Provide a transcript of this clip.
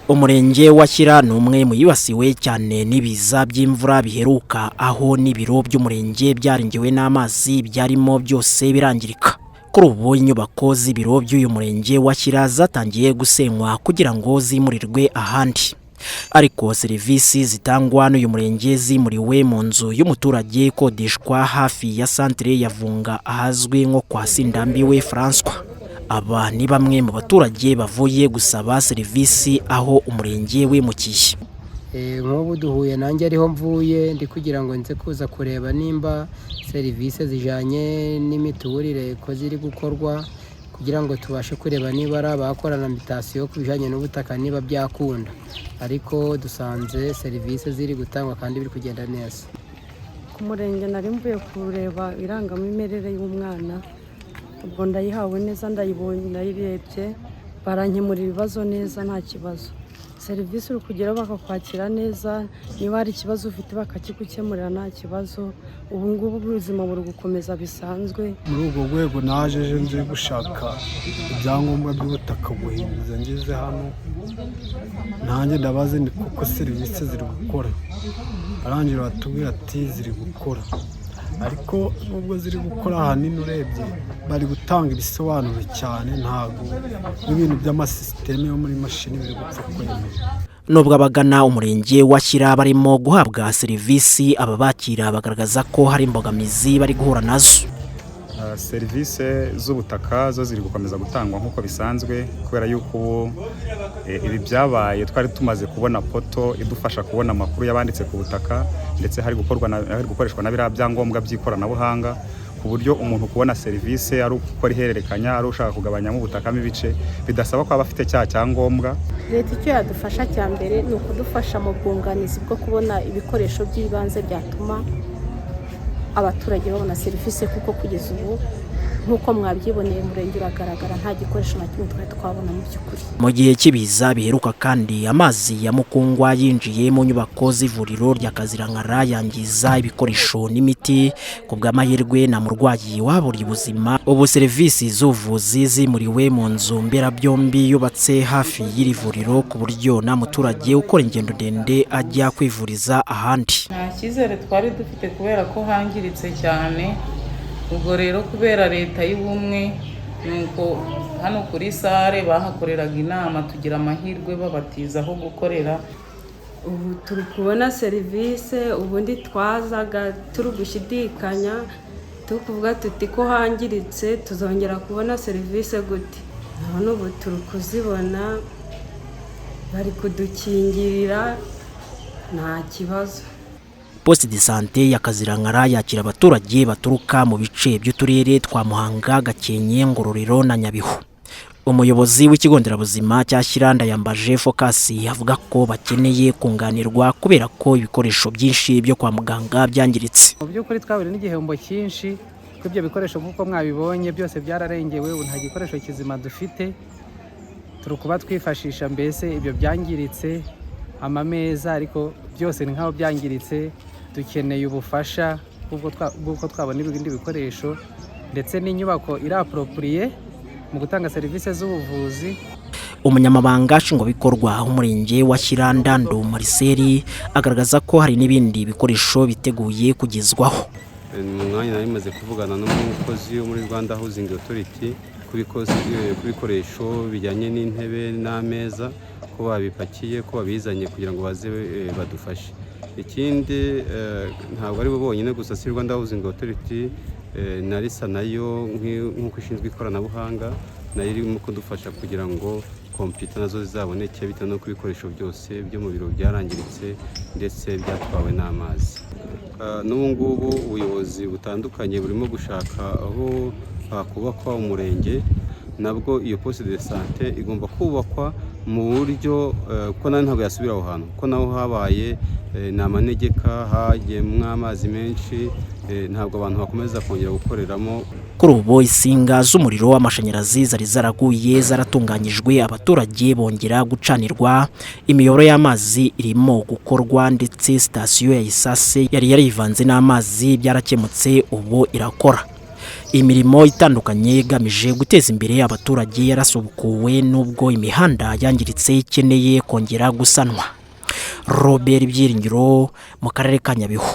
Umurenge wa Shyira ni umwe mu yibasiwe cyane n'ibiza by'imvura biheruka, aho n'ibiro by'umurenge byarengewe n'amazi, byarimo byose birangirika. Kuri ubu inyubako z'ibiro by'uyu murenge wa Shyira zatangiye gusenywa kugira ngo zimurirwe ahandi, ariko serivisi zitangwa n'uyu murenge zimuriwe mu nzu y'umuturage ikodeshwa hafi ya santire ya Vunga, ahazwi nko kwa Sindambiwe François. Aba ni bamwe mu baturage bavuye gusaba serivisi aho umurenge wimukiye. Nk'ubu duhuye nanjye ariho mvuye, ndi kugira ngo nze kuza kureba nimba serivisi zijyanye n'imiturire ko ziri gukorwa, kugira ngo tubashe kureba niba ari abakorana mutation ku bijyanye n'ubutaka, niba byakunda. Ariko dusanze serivisi ziri gutangwa kandi biri kugenda neza. Ku murenge nari mvuye kureba irangamimerere y'umwana. Ubwo ndayihawe neza, ndayibonye, ndayirebye, barankemura ibibazo neza, nta kibazo. Serivisi uri kugeraho bakakwakira neza, niba hari ikibazo ufite bakakigukemurira, nta kibazo. Ubu ngubu ubuzima buri gukomeza bisanzwe. Muri urwo rwego naje ejo nje gushaka ibyangombwa by'ubutaka, guhinduza. Ngeze hano nanjye ndabaze ni kuko serivisi ziri gukora, barangira batubwira ati ziri gukora. Ariko nubwo ziri gukora, ahanini urebye bari gutanga ibisobanuro cyane, ntabwo n'ibintu by'amasisiteme yo muri mashini biri gupfa kwemera. Nubwo abagana umurenge wa Shyira barimo guhabwa serivisi, ababakira bagaragaza ko hari imbogamizi bari guhura nazo. Serivisi z'ubutaka zo ziri gukomeza gutangwa nk'uko bisanzwe, kubera yuko ubu ibi byabaye twari tumaze kubona portal idufasha kubona amakuru y'abanditse ku butaka, ndetse hari gukoreshwa na biriya byangombwa by'ikoranabuhanga, ku buryo umuntu kubona serivisi, ari ukora ihererekanya, ari ushaka kugabanyamo ubutakamo ibice, bidasaba ko aba afite cya cyangombwa. Leta icyo yadufasha cya mbere ni ukudufasha mu bwunganizi bwo kubona ibikoresho by'ibanze byatuma abaturage babona serivisi, kuko kugeza ubu, nk'uko mwabyiboneye, umurenge uragaragara, nta gikoresho na kimwe twari twabona mu by'ukuri. Mu gihe cy'ibiza biheruka kandi, amazi ya Mukungwa yinjiye mu nyubako z'ivuriro rya Kazirankara, yangiza ibikoresho n'imiti. Ku bw'amahirwe nta murwayi waburiye ubuzima. Ubu serivisi z'ubuvuzi zimuriwe mu nzu mberabyombi yubatse hafi y'iri vuriro, ku buryo nta muturage ukora ingendo ndende ajya kwivuriza ahandi. Nta cyizere twari dufite kubera ko hangiritse cyane. Ubwo rero kubera Leta y'ubumwe, nuko hano kuri salle bahakoreraga inama, tugira amahirwe babatiza aho gukorera. Ubu turi kubona serivisi. Ubundi twazaga turi gushidikanya, turi kuvuga tuti ko hangiritse tuzongera kubona serivisi gute? None ubu turi kuzibona, bari kudukingirira, nta kibazo. Poste de santé ya Kazirankara yakira abaturage baturuka mu bice by'uturere twa Muhanga, Gakenke, Ngororero na Nyabihu. Umuyobozi w'ikigo nderabuzima cya Shyira, Ndayambaje Focus, avuga ko bakeneye kunganirwa kubera ko ibikoresho byinshi byo kwa muganga byangiritse. Mu by'ukuri twaburiye n'igihombo cyinshi kuko ibyo bikoresho, nk'uko mwabibonye, byose byararengewe. Ubu nta gikoresho kizima dufite, turi kuba twifashisha mbese ibyo byangiritse, amameza, ariko byose ni nk'aho byangiritse. Dukeneye ubufasha bw'uko twabona ibindi bikoresho, ndetse n'inyubako iri approprié mu gutanga serivisi z'ubuvuzi. Umunyamabanga nshingwabikorwa w'umurenge wa Shyira, Ndando Marcel, agaragaza ko hari n'ibindi bikoresho biteguye kugezwaho. Mu mwanya nari maze kuvugana n'umukozi wo muri Rwanda Housing Authority ku bikoresho bijyanye n'intebe n'ameza, ko babipakiye, ko babizanye kugira ngo baze badufashe. Ikindi, ntabwo ari bo bonyine gusa, si Rwanda Housing Authority, na RISA nayo nk'uko ishinzwe ikoranabuhanga nayo irimo kudufasha kugira ngo kompiyuta nazo zizaboneke, bitewe n'uko ibikoresho byose byo mu biro byarangiritse ndetse byatwawe n'amazi. N'ubu ngubu ubuyobozi butandukanye burimo gushaka aho hakubakwa umurenge. Nabwo iyo poste de santé igomba kubakwa mu buryo ko nayo ntabwo yasubira aho hantu, kuko naho habaye ni amanegeka, hagiyemo amazi menshi, ntabwo abantu bakomeza kongera gukoreramo. Kuri ubu insinga z'umuriro w'amashanyarazi zari zaraguye zaratunganyijwe, abaturage bongera gucanirwa. Imiyoboro y'amazi irimo gukorwa, ndetse sitasiyo ya essence yari yarivanze n'amazi byarakemutse, ubu irakora. Imirimo itandukanye igamije guteza imbere abaturage yarasubukuwe, nubwo imihanda yangiritse ikeneye kongera gusanwa. Robert Byiringiro, mu karere ka Nyabihu.